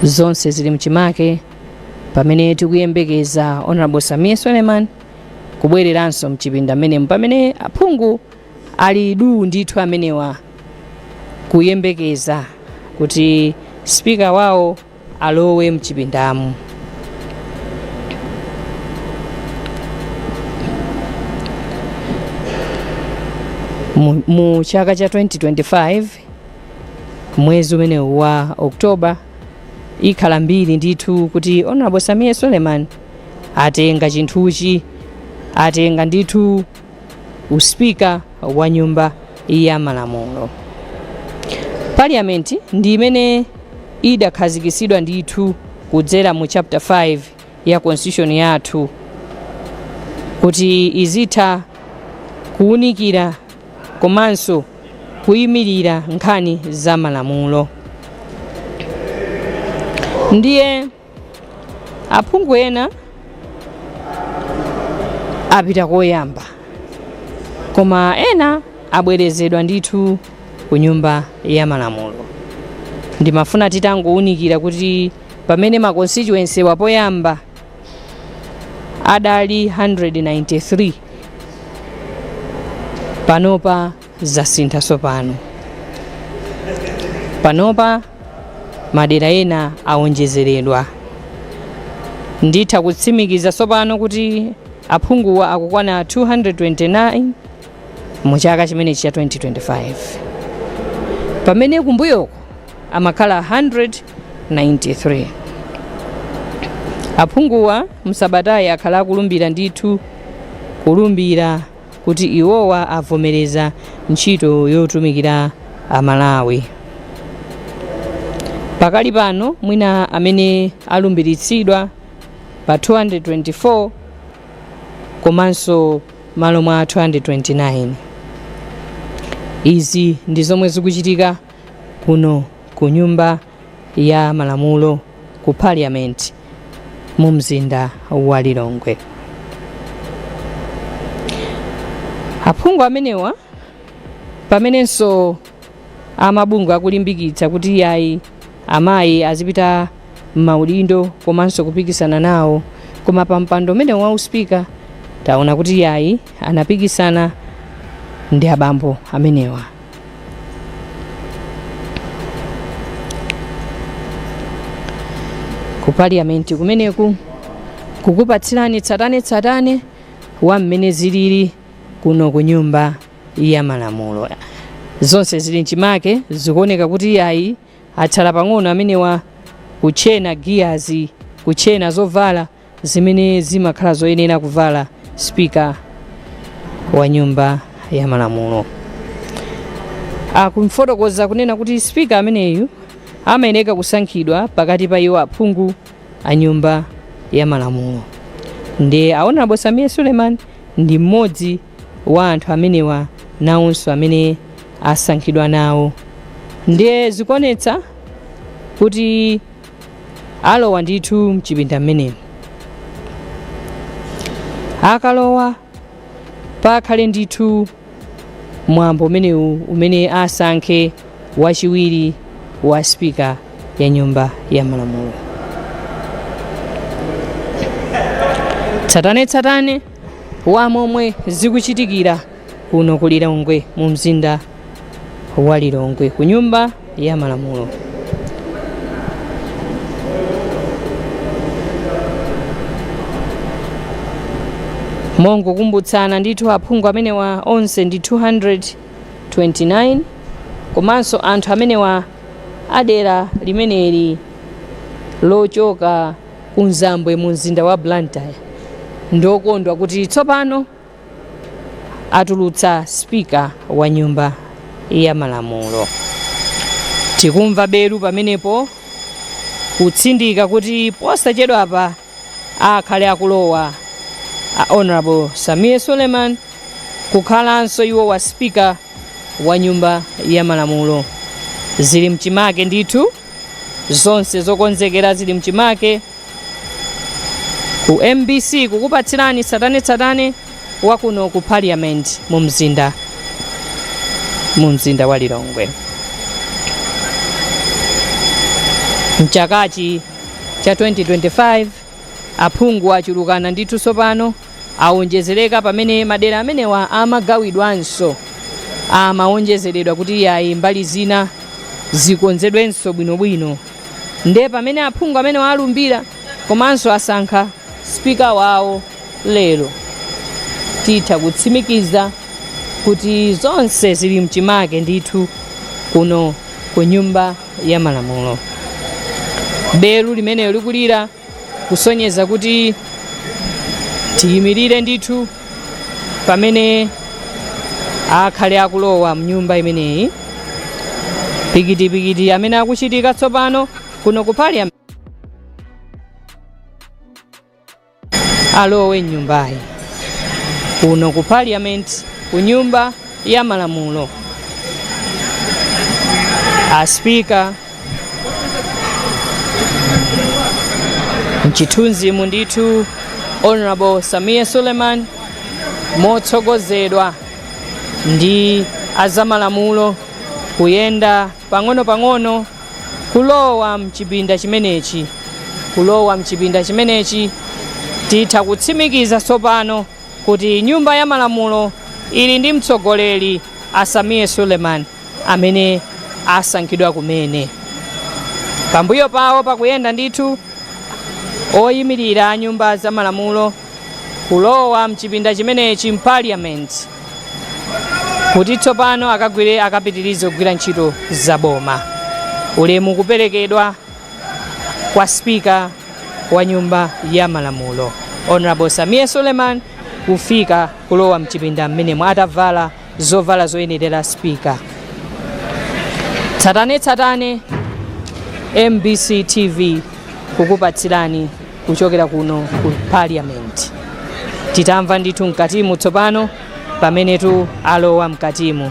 Zonse zili mchimake pamene tikuyembekeza Honorable Sameer Suleman kubwereranso mchipinda mmenemu, pamene aphungu ali duu ndithu amenewa kuyembekeza kuti spika wawo alowe mchipindamu. Mu chaka cha 2025, mwezi umenewu wa October, ikhala mbiri ndithu kuti Honorable Sameer Suleman atenga chinthuchi, atenga ndithu uspika wa Nyumba ya Malamulo. Parliament ndi imene idakhazikitsidwa ndithu kudzera mu chapter 5 ya constitution yathu kuti izitha kuwunikira komanso kuyimirira nkhani za malamulo. Ndiye aphungu ena apita koyamba, koma ena abwerezedwa ndithu ku Nyumba ya Malamulo. Ndimafuna titangowunikira kuti pamene ma constituency wapoyamba adali 193, panopa zasintha tsopano. Panopa madera ena awonjezeredwa. Nditha kutsimikiza tsopano kuti aphunguwa akukwana 229 mu chaka chimenechi cha 2025, pamene kumbuyoko amakhala 193. Aphunguwa msabatayi akhala akulumbira ndithu, kulumbira kuti iwowa avomereza ntchito yotumikira Amalawi. Pakali pano mwina amene alumbiritsidwa pa 224 komanso malo mwa 229. Izi ndi zomwe zikuchitika kuno ku Nyumba ya Malamulo, ku Parliament, mu mzinda wa Lilongwe. Aphungu amenewa, pamenenso amabungwe akulimbikitsa kuti yayi, amayi azipita m'maudindo komanso kupikisana nawo, koma pa mpando umene wa uspika taona kuti yayi, anapikisana ndi abambo amenewa. Ku Parliament kumeneku, kukupatsirani tsatanetsatane wa mmene zilili kuno ku Nyumba ya Malamulo. Zonse zili mchimake, zikuoneka kuti yayi, atsala pang'ono amenewa kutchena gears, kutchena zovala zimene zimakhala zoyenera kuvala spika wa Nyumba ya Malamulo. Akumfotokoza kunena kuti spika ameneyu amayeneka kusankhidwa pakati pa iwo aphungu a Nyumba ya Malamulo, ndi a Honorable Sameer Suleman ndi mmodzi wa anthu amenewa nawonso amene asankhidwa nawo. Ndiye zikuonetsa kuti alowa ndithu mchipinda mmenemu. Akalowa, pakhale ndithu mwambo umenewu umene asankhe wachiwiri wa spika ya Nyumba ya Malamulo. Tsatanetsatane wa momwe zikuchitikira kuno ku Lilongwe, mu mzinda wa Lilongwe, ku Nyumba ya Malamulo. Mongokumbutsana ndithu, aphungu amenewa onse ndi 229, komanso anthu amenewa adera limeneli lochoka ku Mzambwe mu mzinda wa Blantyre ndokondwa kuti tsopano atulutsa spika wa Nyumba ya Malamulo. Tikumva belu pamenepo kutsindika kuti posachedwapa akhale akulowa a Honorable Sameer Suleman kukhalanso iwo wa spika wa Nyumba ya Malamulo. Zili mchimake ndithu, zonse zokonzekera zili mchimake. Ku MBC kukupatsirani tsatanetsatane wa kuno ku Parliament mu mzinda wa Lilongwe. Mchakachi cha 2025 aphungu achulukana ndithu, tsopano awonjezereka pamene madera amenewa amagawidwanso, amawonjezeredwa kuti yayi, mbali zina zikonzedwenso bwinobwino. Nde pamene aphungu amenewa alumbira komanso asankha spika wawo lero, titha kutsimikiza kuti zonse zili mchimake ndithu kuno ku Nyumba ya Malamulo. Belu limeneyo likulira kusonyeza kuti tiyimirire ndithu pamene akhale akulowa mnyumba imeneyi. Pikitipikiti amene akuchitika tsopano kuno ku Parliament, alowe mnyumbayi kuno ku Parliament, ku Nyumba ya Malamulo, a spika. Mchithunzimu ndithu Honorable Sameer Suleman motsogozedwa ndi azamalamulo kuyenda pang'ono-pang'ono kulowa mchipinda chimenechi. Kulowa mchipinda chimenechi, titha kutsimikiza tsopano kuti Nyumba ya Malamulo ili ndi mtsogoleri, a Sameer Suleman amene asankhidwa kumene. Pambuyo pawo pakuyenda ndithu oyimirira a nyumba za malamulo kulowa mchipinda chimenechi m'Parliament kuti tsopano akagwire, akapitirize kugwira ntchito za boma. Ulemu kuperekedwa kwa spika wa Nyumba ya Malamulo, Honorable Sameer Suleman, kufika kulowa mchipinda mmenemo atavala zovala zoyenerera spika. Tsatanetsatane, MBC TV kukupatsirani kuchokera kuno ku Parliament. Titamva ndithu mkatimu tsopano pamenetu alowa mkatimu.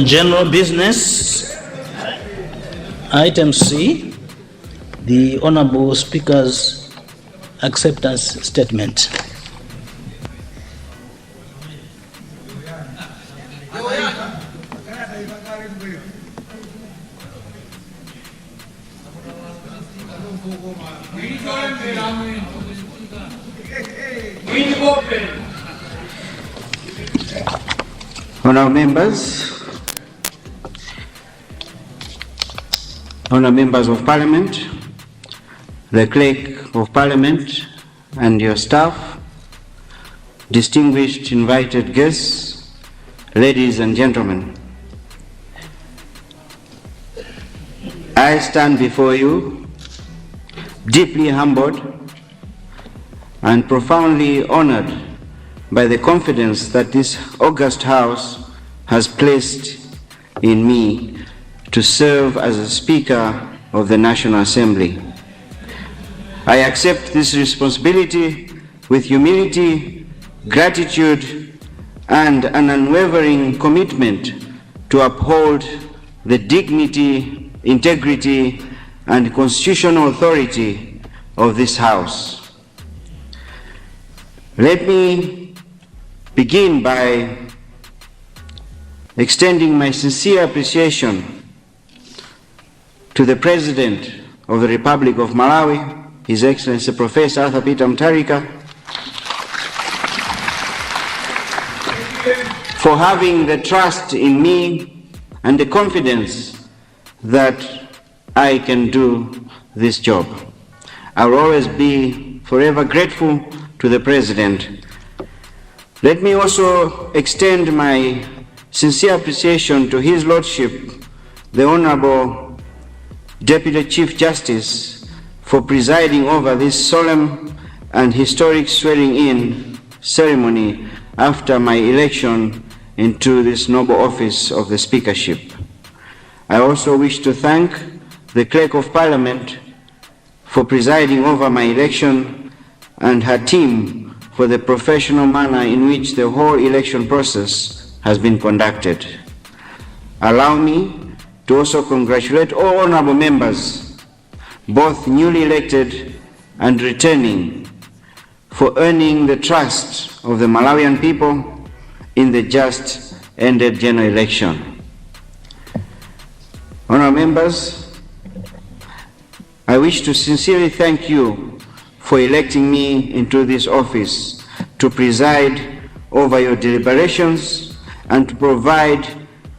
General business, item C, the Honorable Speaker's acceptance statement. Honorable members, honorable members of Parliament, the Clerk of Parliament and your staff, distinguished invited guests, Ladies and gentlemen, I stand before you deeply humbled and profoundly honored by the confidence that this august House has placed in me to serve as a Speaker of the National Assembly. I accept this responsibility with humility, gratitude, and an unwavering commitment to uphold the dignity, integrity, and constitutional authority of this House. Let me begin by extending my sincere appreciation to the President of the Republic of Malawi, His Excellency Professor Arthur Peter Mutharika, for having the trust in me and the confidence that I can do this job. I will always be forever grateful to the President. Let me also extend my sincere appreciation to His Lordship, the Honorable Deputy Chief Justice, for presiding over this solemn and historic swearing-in ceremony after my election into this noble office of the Speakership. I also wish to thank the Clerk of Parliament for presiding over my election and her team for the professional manner in which the whole election process has been conducted. Allow me to also congratulate all honorable members, both newly elected and returning, for earning the trust of the Malawian people in the just ended general election. Honorable members, I wish to sincerely thank you for electing me into this office to preside over your deliberations and to provide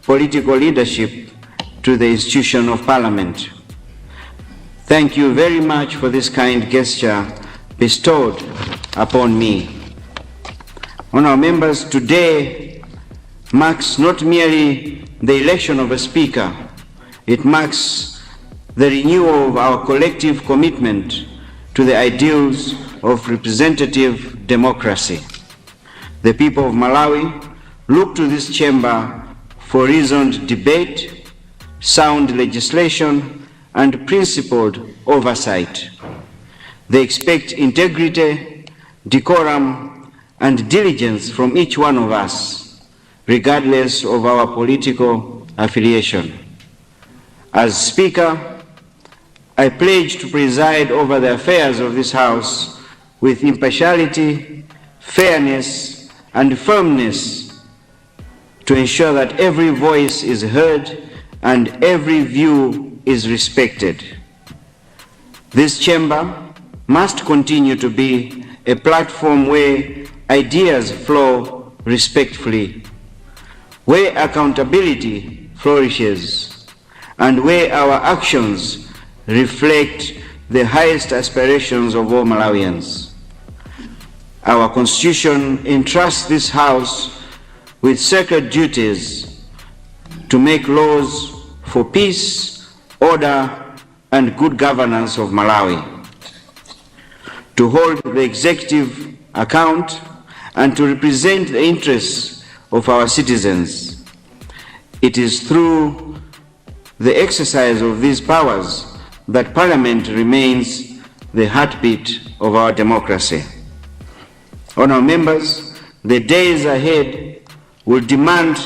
political leadership to the institution of Parliament. Thank you very much for this kind gesture bestowed upon me. Honorable members, today marks not merely the election of a speaker, it marks the renewal of our collective commitment to the ideals of representative democracy. The people of Malawi look to this chamber for reasoned debate, sound legislation, and principled oversight. They expect integrity, decorum, and diligence from each one of us, regardless of our political affiliation. As Speaker, I pledge to preside over the affairs of this House with impartiality, fairness, and firmness to ensure that every voice is heard and every view is respected. This chamber must continue to be a platform where ideas flow respectfully, where accountability flourishes, and where our actions reflect the highest aspirations of all Malawians. Our Constitution entrusts this House with sacred duties to make laws for peace, order, and good governance of Malawi, to hold the executive account, and to represent the interests of our citizens. It is through the exercise of these powers that Parliament remains the heartbeat of our democracy. Honourable members, the days ahead will demand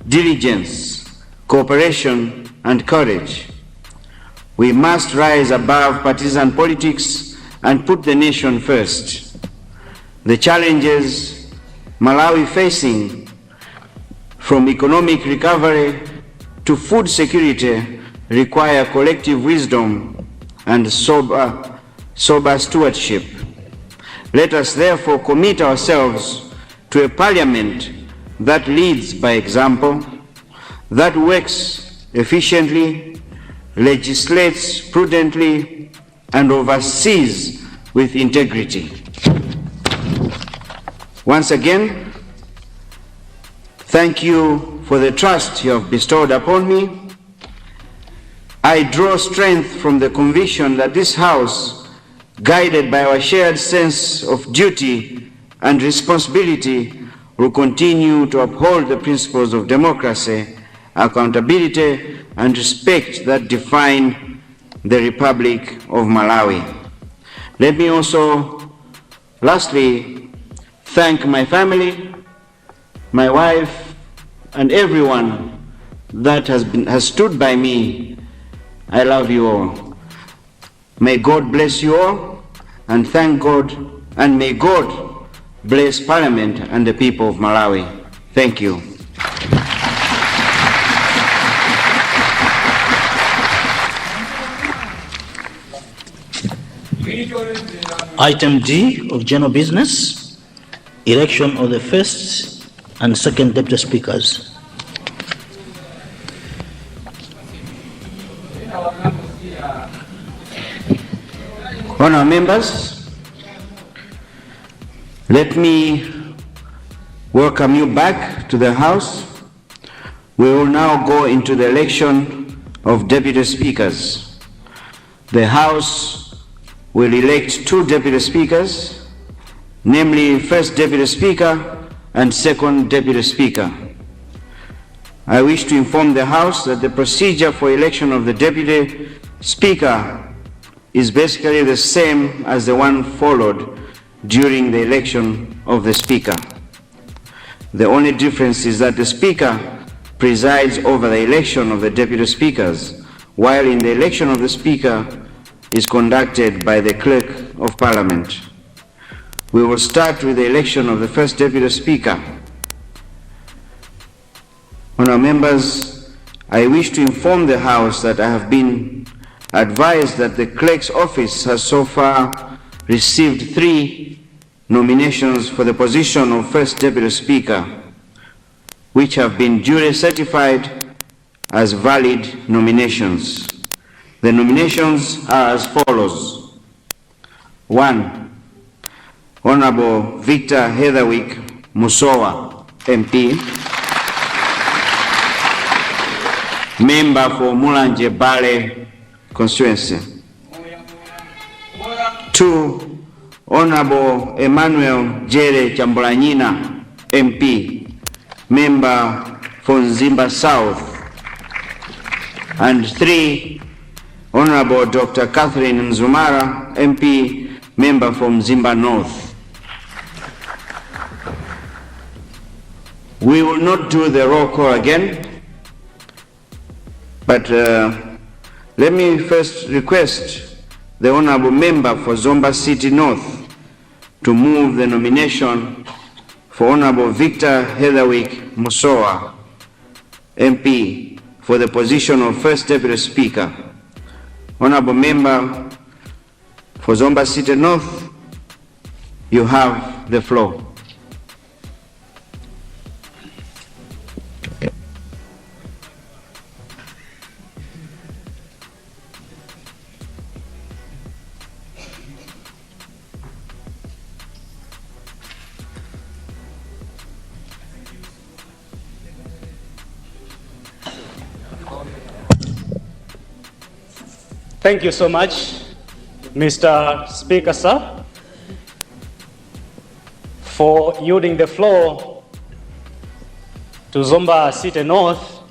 diligence, cooperation, and courage. We must rise above partisan politics and put the nation first. The challenges Malawi facing, from economic recovery to food security, require collective wisdom and sober stewardship. Let us therefore commit ourselves to a parliament that leads by example, that works efficiently, legislates prudently, and oversees with integrity. Once again, thank Thank you for the trust you have bestowed upon me. I draw strength from the conviction that this House, guided by our shared sense of duty and responsibility, will continue to uphold the principles of democracy, accountability, and respect that define the Republic of Malawi. Let me also, lastly, thank my family, my wife, and everyone that has stood by me. I love you all. May God bless you all, and thank God, and may God bless Parliament and the people of Malawi. Thank you. Item D of general business, election of the first and second deputy speakers. Honourable members, let me welcome you back to the House. We will now go into the election of deputy speakers. The House will elect two deputy speakers, namely First Deputy Speaker and Second Deputy Speaker. I wish to inform the House that the procedure for election of the Deputy Speaker is basically the same as the one followed during the election of the Speaker. The only difference is that the Speaker presides over the election of the Deputy Speakers, while in the election of the Speaker is conducted by the Clerk of Parliament. We will start with the election of the First Deputy Speaker. Honourable members, I wish to inform the House that I have been advised that the Clerk's Office has so far received 3 nominations for the position of First Deputy Speaker, which have been duly certified as valid nominations. The nominations are as follows. 1. Honorable Victor Heatherwick Musowa, MP, member for Mulanje Bale constituency. 2. Honorable Emmanuel Jere Chambulanyina, MP, member for Mzimba South. And 3, Honorable Dr. Catherine Mzumara, MP, member for Mzimba North. We will not do the roll call again, but let me first request the Honorable Member for Zomba City North to move the nomination for Honorable Victor Heatherwick Musowa, MP, for the position of First Deputy Speaker. Honorable Member for Zomba City North, you have the floor. Thank you so much, Mr. Speaker, sir, for yielding the floor to Zomba City North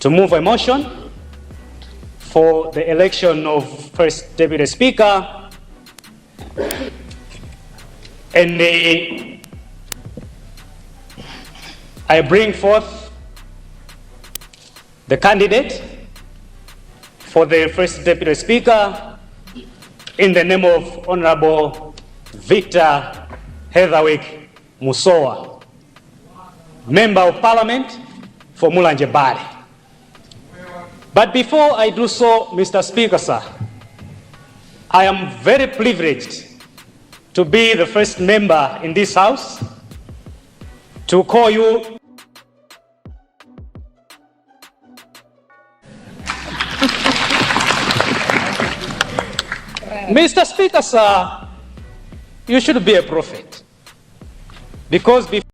to move a motion for the election of First Deputy Speaker and I bring forth the candidate for the First Deputy Speaker in the name of Honorable Victor Heatherwick Musowa, Member of Parliament for Mulanje Bale. But before I do so, Mr. Speaker, sir, I am very privileged to be the first member in this house to call you Mr. Speaker, sir, you should be a prophet. Because before